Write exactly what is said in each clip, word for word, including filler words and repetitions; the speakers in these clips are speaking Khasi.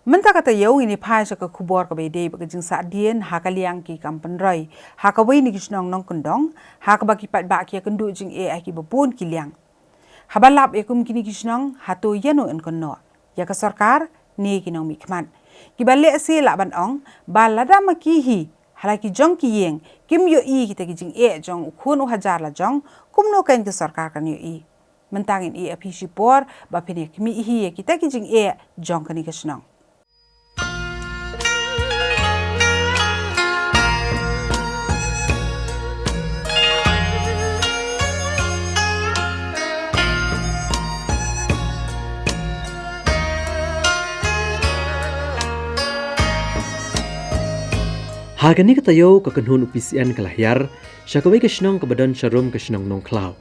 Mynta ka taïew ngin ïa phai sha ka khubor kaba ïadei bad ka jingsahdien ha ka liang ki kam pynroi ha kawei na ki shnong nongkyndong, ha kaba ki paidbah ki ïakynduh jingeh ha kiba bun ki liang. Haba lap ïa kum kine ki shnong, hato ïano yn kynnoh, ïa ka sorkar ne ki nongmihkhmat? Kiba lehse lah ban ong ba lada ma ki hi ha la ki jong ki ïing kim ïohi kita ki jingeh jong u khun u hajar lajong, kumno kein ka sorkar kan ïohi? Mynta ngin ïa phi shipor ba phin ïa khmih hi ïa kita ki jingeh jong kane ka shnong. Ha kane ka taïew ka kynhun u P C N ka la hiar sha kawei ka shnong kaba don sharum ka shnong Nongkhlaw,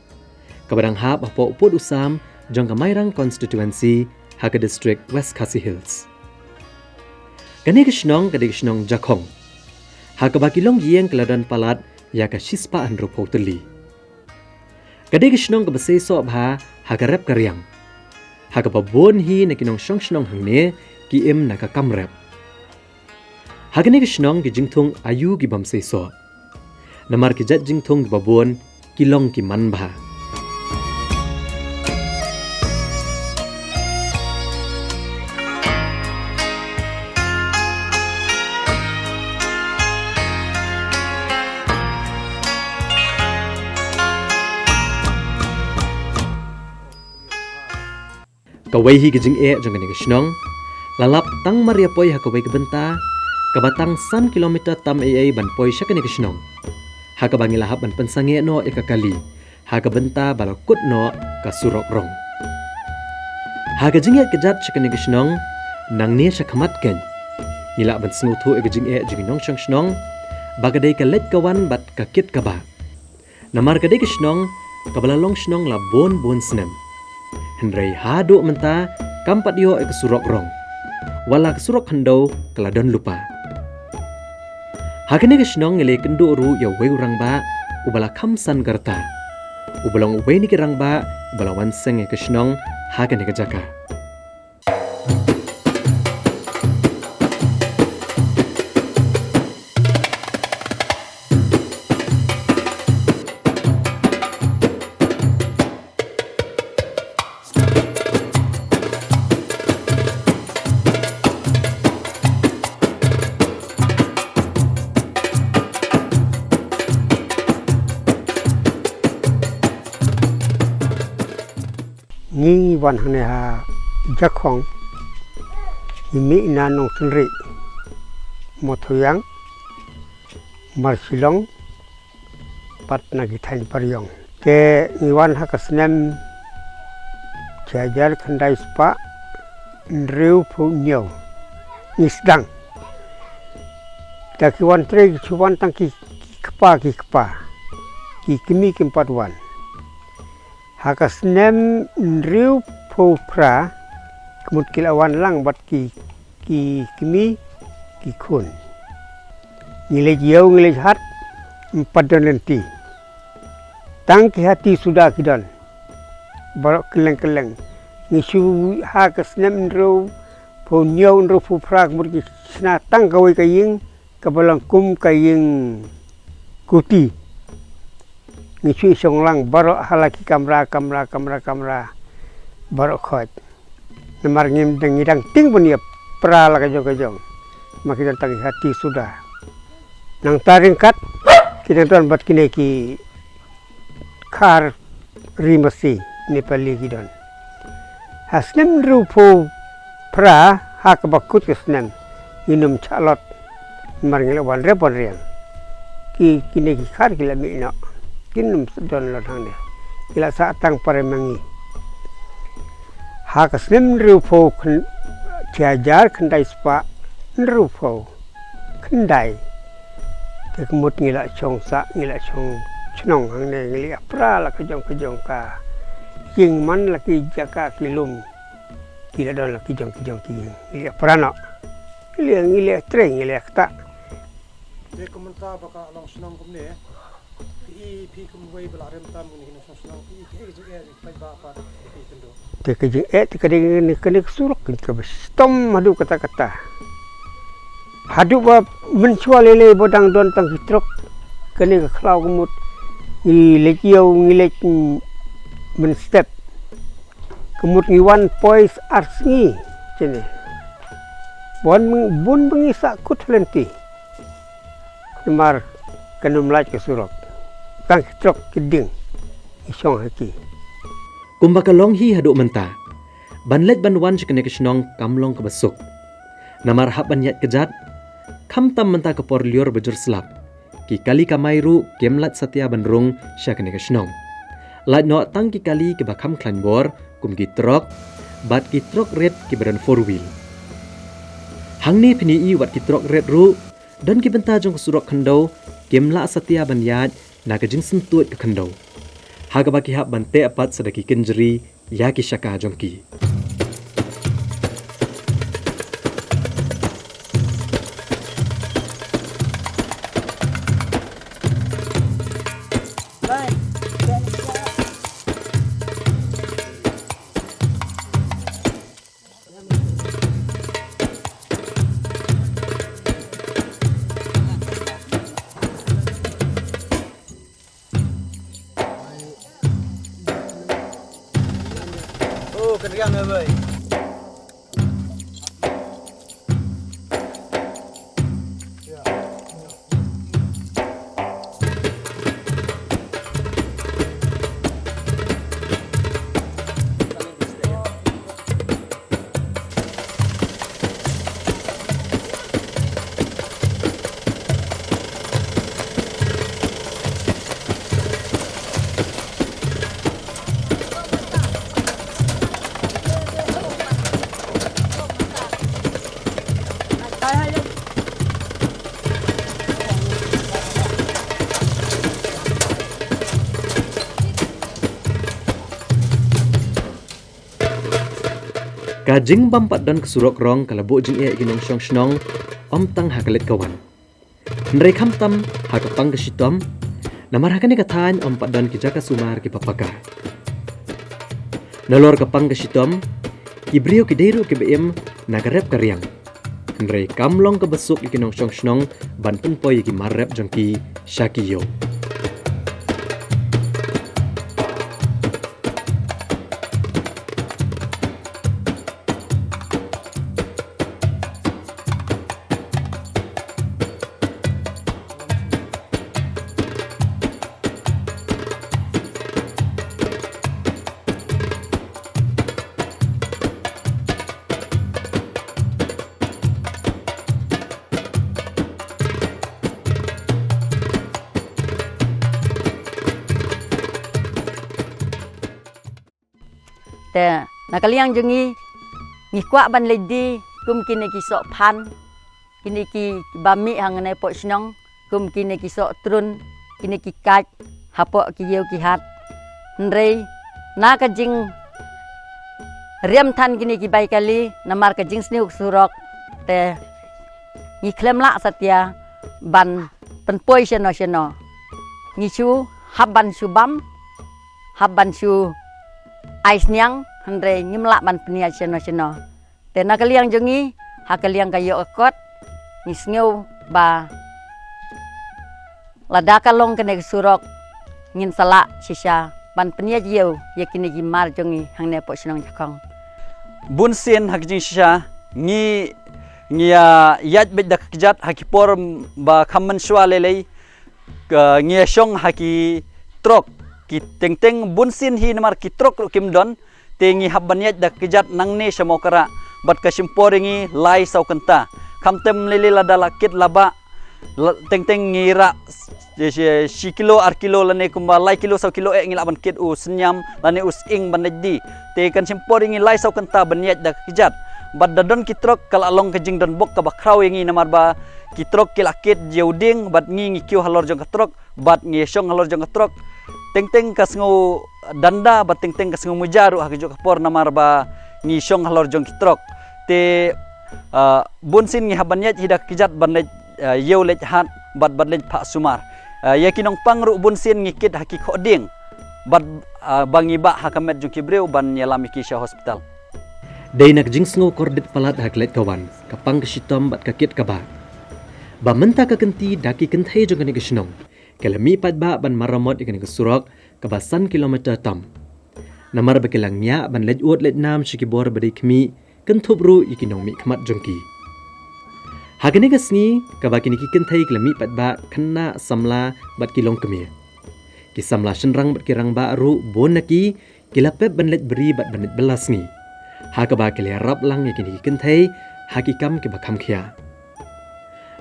kaba dang hap hapoh u pud u sam jong ka Mairang constituency ha ka district West Khasi Hills. Kane ka shnong ka dei ka shnong Jakhong, ha kaba ki longïing ki la don palat ïa ka shispah hynriewphew tylli. Ka dei ka shnong kaba seisoh bha ha ka rep ka riang, ha kaba bun hi na ki nongshong shnong hangne ki im na ka kam rep. Ha kane ka shnong ki jingthung aïu ki bym seisoh, namar ki jait jingthung kiba bun ki long ki man bha. Kawei hi ka jingeh jong kane ka shnong, la lap tang mar ïa poi ha kawei ka bynta kaba tang san kilometer tam ei ei ban poi sha kane ka shnong, ha kaba ngi la hap ban pynsangeh noh ïa ka kali ha ka bynta ba la kut noh ka surok rong. Ha ka jingïaid ka jat sha kane ka shnong, nangne sha khmat kein ngi lah ban sngewthuh ïa ka jingeh jong ki nongshong shnong ba ka dei ka leit ka wan bad ka kit ka bah. Namar ka dei ka shnong kaba la long shnong la bun bun snem, hynrei haduh mynta kam pat ïoh ïa ka surok rong, wat la ka surok khyndew ka la don lypa. Ha kane ka shnong ngi la ïakynduh ruh ïa uwei u rangbah uba la kham san ka rta, uba long uwei na ki rangbah uba la wan seng ïa ka shnong ha kane ka jaka. Ngi wan hangne ha Jakhong, ngi mih na Nongsynrieh, Mawthawiang, Marshillong, bad na ki thaiñ Pariong. Te ngi wan ha ka snem shi hajar khyndai spah hynriewphew hynñiew ngi sdang. Te ki wan trei ki shu wan tang ki, ki kpa ki kpa, ki kmie kim pat wan. Ha ka snem hynriewphew phra, ka mut ki la wan lang bad ki, ki kmie ki khun. Ngi leit ïew ngi leit hat, ym pat don lynti. Tang ki hati suda ki don. Baroh kylleng kylleng. Ngi shu, ha ka snem hynriewphew hynñiew hynriewphew phra ka mut ngi shna tang kawei ka ïing, kaba long kum ka ïing kuti. Ngi shu ïashong lang baroh ha la ki kamra, kamra, kamra, kamra. Baroh khoit. Namar ngim dang, ngi dang tieng ban ïa pra la ka jong ka jong. Ma ki don tang ki hati suda. Nangta ryngkat ki dang don bad kine ki khar ri masi Nepali ki don. Ha snem hynriewphew phra, ha kaba kut ka snem, ngin ym shah lot. Namar ngi la wan rep wan riang. Ki, kine ki khar ki la mih noh. Kin ym don lot hangne. Ki la sah tang para ma ngi. Ha ka snem hynriewphew khyn-, shi hajar khyndai spah hynriewphew khyndai. Te ka mut ngi la shong sah, ngi la shong shnong hangne, ngi la ïa pra la ka jong ka jong ka ïing, man la ki jaka ki lum. Ki la don la ki jong ki jong ki ïing. Ngi la ïa pra noh. Ngi la, ngi la trei, ngi la ktah. Te kumta ba ka long shnong kumne, ki Te ka jingeh te ka dei kane, kane ka surok kane kaba shitom haduh katta katta. Haduh ba mynshuwa lei lei ba dang don tang ki trok, kane ka khlaw ka mut ngi leit ïew, ngi leit mynstep. Ka mut ngi wan poi ar sngi shane. Bun bun ba ngi sahkut ha lynti. Namar kan ym lait ka surok. Tang ki trok ki dieng ngi shong ha ki. Kumba ka long hi haduh mynta, ban leit ban wan sha kane ka shnong kam long kaba suk. Namar hap ban ïaid kjat, khamtam mynta ka por lyiur ba jur slap, ki kali kamai ruh kim lait satia ban rung sha kane ka shnong. Lait noh tang ki kali kiba kham khlaiñ bor, kum ki trok bad ki trok rit kiba don four wheel. Hangne phin ïohi wat ki trok rit ruh, don ki bynta jong ka surok khyndew kim lah satia ban ïaid na ka jingsyntuid ka khyndew, ha kaba ki hap ban teh pat sa da ki kynjri ïa ki shaka jong ki. Oh, keriang ya, boy. Ka jingbym pat don ka surok rong ka la buh jingeh ïa ki nongshong shnong, ym tang ha ka leit ka wan, hynrei khamtam ha ka pang ka shitom. Namar ha kane ka thaiñ ym pat don ki jaka sumar kiba paka. Nalor ka pang ka shitom, ki briew ki dei ruh kiba im na ka rep ka riang. Hynrei kam long kaba suk ïa ki nongshong shnong ban pynpoi ïa ki mar rep jong ki sha ki ïew. Te na ka liang jong ngi, ngi kwah ban leit die kum kine ki sohphan, kine kiba mih hangne hapoh shnong, kum kine ki sohtrun, kine ki kait hapoh ki ïew ki hat. Hynrei na ka jingriam than kine ki bai kali namar ka jingsniew ka surok, te ngi khlem lah satia ban pynpoi shano shano. Ngi shu hap ban shu bam, hap ban shu ai sniang, hynrei ngim lah ban pynïaid shano shano. Te na ka liang jong ngi, ha ka liang ka ïoh ka kot, ngi sngew ba lada ka long kane ka surok, ngin sa lah shisha ban pynïaid ïew ïa kine ki mar jong ngi hangne hapoh shnong Jakhong. Bun sien ha ka jingshisha ngi, ngi ïa ïaid beit da ka kjat ha ki por ba kham mynshuwa lei lei, ka, ngi ïa shong ha ki trok, ki teng teng bun sien hi namar ki trok ruh kim don, te ngi hap ban ïaid da ka kjat nangne sha Mawkyrah, bad ka shim por ïa ngi lai saw kynta. Khamtam lei lei lada la kit la bah, la, teng teng ngi rah shi, shi, shi kilo ar kilo lane kumba lai kilo saw kilo eh ngi lah ban kit u synñiam lane u sying ban leit die. Te kan shim por ïa ngi lai saw kynta ban ïaid da ka kjat. Bad da don ki trok ka la long ka jingdon bok kaba khraw ïa ngi namar ba ki trok ki la kit ïa u dieng bad ngi ngi kiew halor jong ka trok bad ngi shong halor jong ka trok. Teng teng ka sngew danda bad teng teng ka sngew muja ruh ha kajuh ka por namar ba ngi shong halor jong ki trok. Te, ah, bun sien ngi hap ban ïaid hi da ka kjat ban leit, ah, ïew leit hat bad, bad leit phah sumar. Ah, ïa ki nongpang ruh bun sien ngi kit ha ki khohdieng bad, ah, ba ngi bah ha ka met jong ki briew ban ïalam ïa ki sha hospital. Dei na ka jingsngew kordit palat ha ka leit ka wan, ka pang ka shitom bad ka kit ka bah, ba mynta ka kynti da ki kynthei jong kane ka shnong ki la mih paidbah ban maramot ïa kane ka surok kaba san kilometer tam. Namar ba ki la ngiah ban leit ud leit nam sha ki bor ba dei khmih, kynthup ruh ïa ki nongmihkhmat jong ki. Ha kane ka sngi kaba kine ki kynthei ki la mih paidbah, khynnah, samla bad ki longkmie, ki samla shynrang bad ki rangbah ruh bun na ki ki la pep ban leit bri bad ban leit bylla sngi, ha kaba ki la ïarap lang ïa kine ki kynthei ha ki kam kiba kham khia.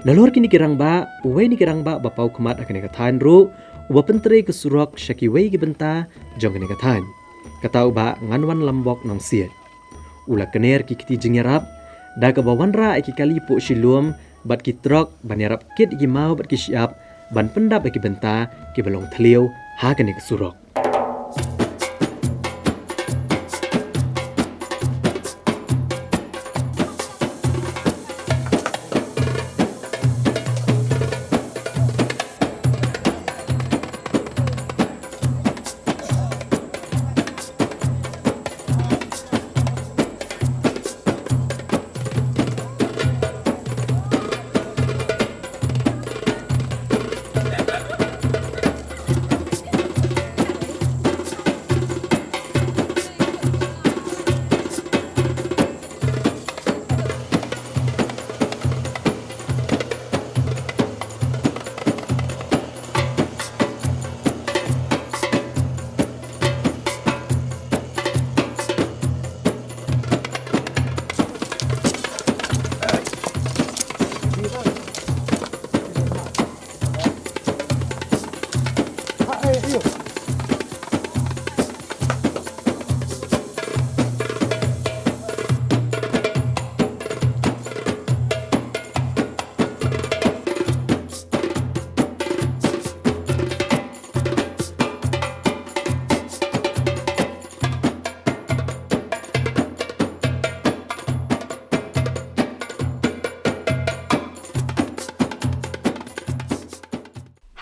Nalor kine ki rangbah, uwei na ki rangbah ba paw khmat ha kane ka thaiñ ruh, uba pyntrei ka surok sha kiwei ki bynta jong kane ka thaiñ, kata u Bah Nganwan Lambok Nongsiej, u la kner ki kti jingïarap da kaba wanrah ïa ki kali puh shilum bad ki trok ban ïarap kit ïa ki maw bad ki shyiap ban pyndap ïa ki bynta kiba long thliew ha kane ka surok.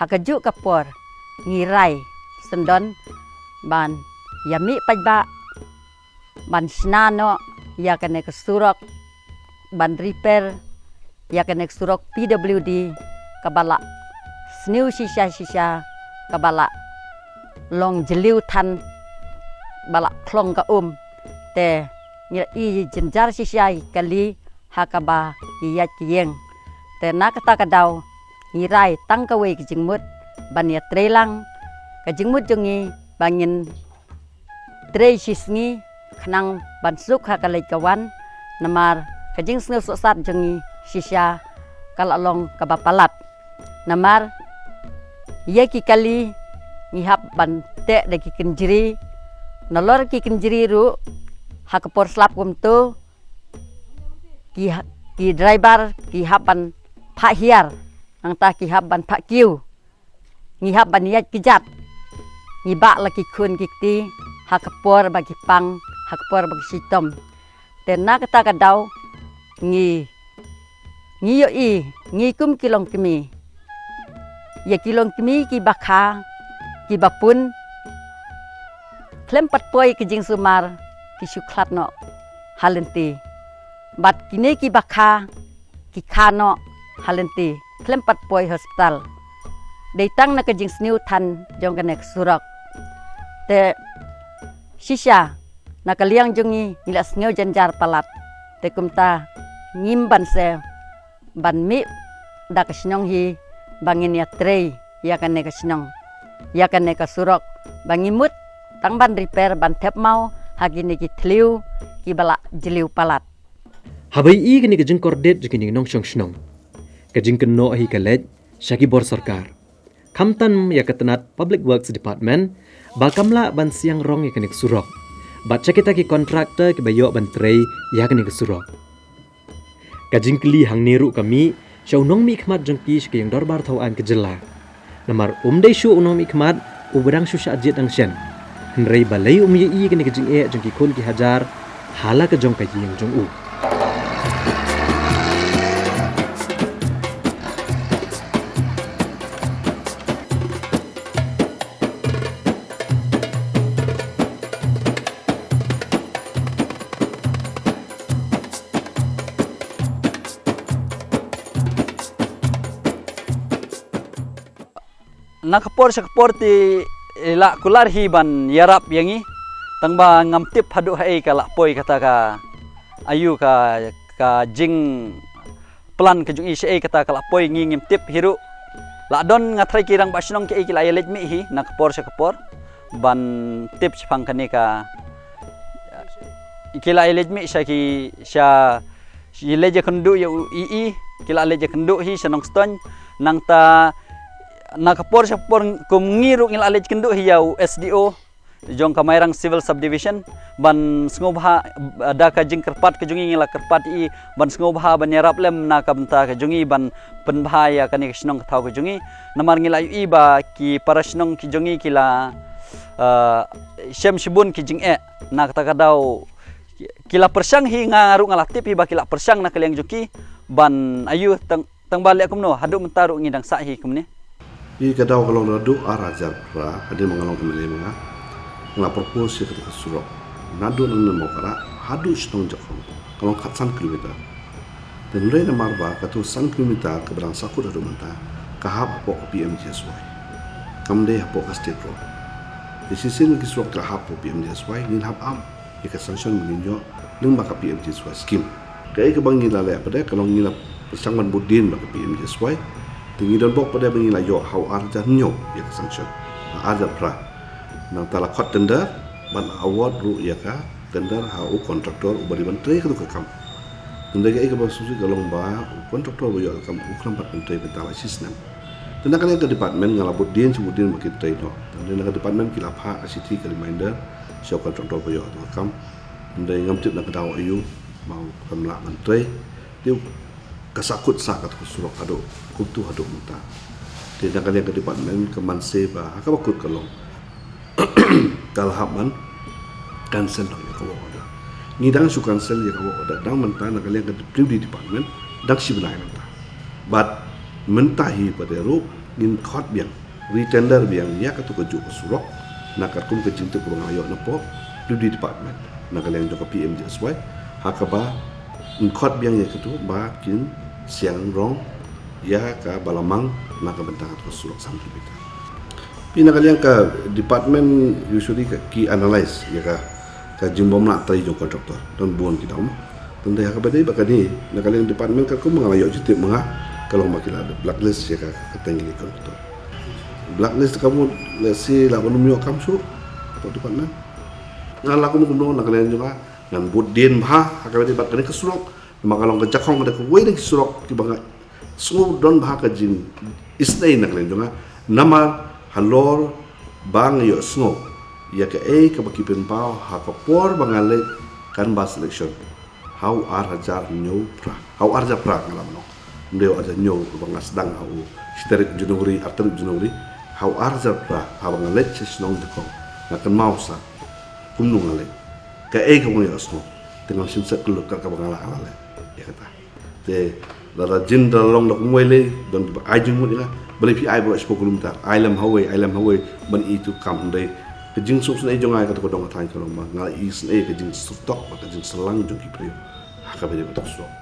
Ha kajuh ka por ngi rai syndon ban ïa mih paidbah ban shna noh ïa kane ka surok, ban repair ïa kane ka surok P W D kaba la sniew shisha shisha, kaba la long jylliew than, ba la khlong ka um. Te ngi la i jynjar shisha ïa ki kali ha kaba ki ïaid ki ïeng. Te na kata ka daw ngi rai tang kawei ka jingmut ban ïa trei lang. Ka jingmut jong ngi ba ngin trei shi sngi khnang ban suk ha ka leit ka wan, namar ka jingsngew sohsat jong ngi shisha ka la long kaba palat. Namar ïa ki kali ngi hap ban teh da ki kynjri, nalor ki kynjri ruh ha ka por slap kumto ki ha-, ki driver ki hap ban phah hiar, nangta ki hap ban phah kiew. Ngi hap ban ïaid kjat. Ngi bah la ki khun ki kti ha ka por ba ki pang, ha ka por ba ki shitom. Te na kata ka daw ngi, ngi ïohi, ngi kum ki longkmie, ïa ki longkmie kiba kha, kiba pun, khlem pat poi ka jingsumar ki shu khlad noh ha lynti. Bad kine kiba kha ki kha noh ha lynti khlem pat poi hospital. Dei tang na ka jingsniew than jong kane ka surok. Te shisha na ka liang jong ngi ngi la sngew jynjar palat. Te kumta ngim banse ban mih da ka shnong hi ba ngin ïa trei ïa kane ka shnong, ïa kane ka surok, ba ngi mut tang ban repair ban thep maw ha kine ki thliew kiba la jylliew palat. Haba ïohi kane ka jingkordit jong kine ki nongshong shnong, ka jingkynnoh hi ka leit sha ki bor sorkar, khamtam ïa ka tnat Public Works Department ba kam lah ban siang rong ïa kane ka surok, bad sha kita ki contractor kiba ïoh ban trei ïa kane ka surok. Ka jingkylli hangne ruh ka mih sha u nongmihkhmat jong ki sha ka ïing dorbar thaw aiñ ka jylla. Namar um dei shuh u nongmihkhmat uba dang shu shah jied dang shen, hynrei balei um ïohi kane ka jingeh jong ki khun ki hajar ha la ka jong ka ïing jong u. Na ka por sha ka por te i la kular hi ban ïarap ïa ngi. Tang ba ngam tip haduh haei ka la poi kata ka, aïu ka, ka jingplan ka jong i, shaei kata ka la poi ngi ngim tip hi ruh. La don nga tharai ki rangbah shnong kiei ki la ïaleit mih hi na ka por sha ka por ban tip shaphang kane ka, ki la ïaleit mih sha ki, sha, ki leit ïakynduh ïa u E E, ki la leit ïakynduh hi sha Nongstoiñ. Nangta na ka por sha ka por kum ngi ruh ngi la leit kynduh hi ïa u S D O jong ka Mairang Civil Subdivision ban sngewbha, da ka jingkyrpad ka jong ngi ngi la kyrpad ïa i ban sngewbha ban ïarap lem na ka bynta ka jong ngi ban pynbha ïa kane ka shnong ka thaw ka jong ngi. Namar ngi la ïohi ba ki para shnong ki jong ngi ki la, eh, shem shibun ki jingeh. Na kata ka daw ki la pyrshang hi, nga ruh nga la tip hi ba ki la pyrshang na ka liang jong ki ban aïu. Tang, tang ba leh kumno haduh mynta ruh ngi dang sah hi kumne. Hi ka daw ka long naduh ar hajar phra, hadien ba nga long M L A ma nga, nga la propose ïa kata ka surok naduh na Mawkara haduh shnong Jakhong, ka long khatsan kilometer. Te hynrei namar ba katu san kilometer kaba dang sahkut haduh mynta ka hap hapoh ka P M G S Y, kam dei hapoh ka state road. Te shisien ki surok ki la hap hapoh P M G S Y, ngin hap am ïa ka sanction ba ngin ïoh lyngba ka P M G S Y scheme. Kaei kaba ngi la leh pat de ka long ngi la pyrshang ban bud dien bad ka P M G S Y. Te ngi don bok pat de ba ngi la ïoh ha u ar hajar hynñiew ïa ka sanction, ha ar hajar phra. Nangta la khot tender bad award ruh ïa ka tender ha u contractor uba dei ban trei katu ka kam. Tender kaei kaba sngewsih ka long ba u contractor ba ïoh ka kam u khlem pat pyntrei bynta la shisnem. Te na ka liang ka department nga la bud dien shu bud dien ba kin trei noh. Te na ka department ki la phah ka shithi ka reminder sha u contractor ba ïoh katu ka kam. Hynrei ngam tip na ka daw aïu ba u khlem lah ban trei. Te ka sahkut sah katu ka surok haduh kumtu haduh mynta. Te na ka liang ka department ka man se ba ha kaba kut ka long ka la hap ban cancel noh ïa ka work order. Ngi dang shu cancel ïa ka work order dang mynta na ka liang ka W D department dang shi bnai mynta. Bad mynta hi pat de ruh ngin khot biang, retender biang ïa katu ka juh ka surok na katkum ka jingtip kaba nga la ïoh na pdeng W D department na ka liang jong ka P M G S Y, ha kaba ngin khot biang ïa katu ba kin siang rong ïa kaba la mang na ka bynta katu ka surok san kilometer. Phi, na ka liang ka department usually ka ki analyze ïa ka, ka jingbym lah trei jong contractor, don bun ki daw. Tang dei ha kaba dei ba kane na ka liang department katkum ba nga la ïoh jingtip ma nga, ka long ba ki la blacklist ïa ka, ka teng kine ki contractor. Blacklist ka mut lehse la ban ym ïoh kam shuh hapoh department. Nga la kum kumno na ka liang jong nga ngan bud dien bha ha kaba dei bad kane ka surok. Namar ka long ka Jakhong ka dei kawei na ki surok kiba nga sngew don bha ka jingisynei na ka liang jong nga. Namar halor ba nga ïohsngew ïa kaei kaba ki pynpaw ha ka por ba nga leit canvass election ha u ar hajar hynñiew phra, ha u ar hajar phra nga la mynno. Ym dei u ar hajar hynñiew ba nga sdang ha u shi tarik January, ar tarik January, ha u ar hajar phra haba nga leit sha shnong Jakhong, nga kynmaw sa kumno nga leit, kaei kaba nga ïohsngew. Te ngam shym set kyllut kat kaba nga la, nga la leh ïa kata. Te lada jin da long da kumwei lei, don kiba ai jingmut ïa nga, balei phi ai baroh shiphew kilometer, ai lem hawei, ai lem hawei ban ïa tu kam. Hynrei ka jingsngewsynei jong nga ïa kata ka dong ka thaiñ ka long ba nga la isynei ka jingsyrtok bad ka jingsylang jong ki briew ha kaba ïadei bad ka surok.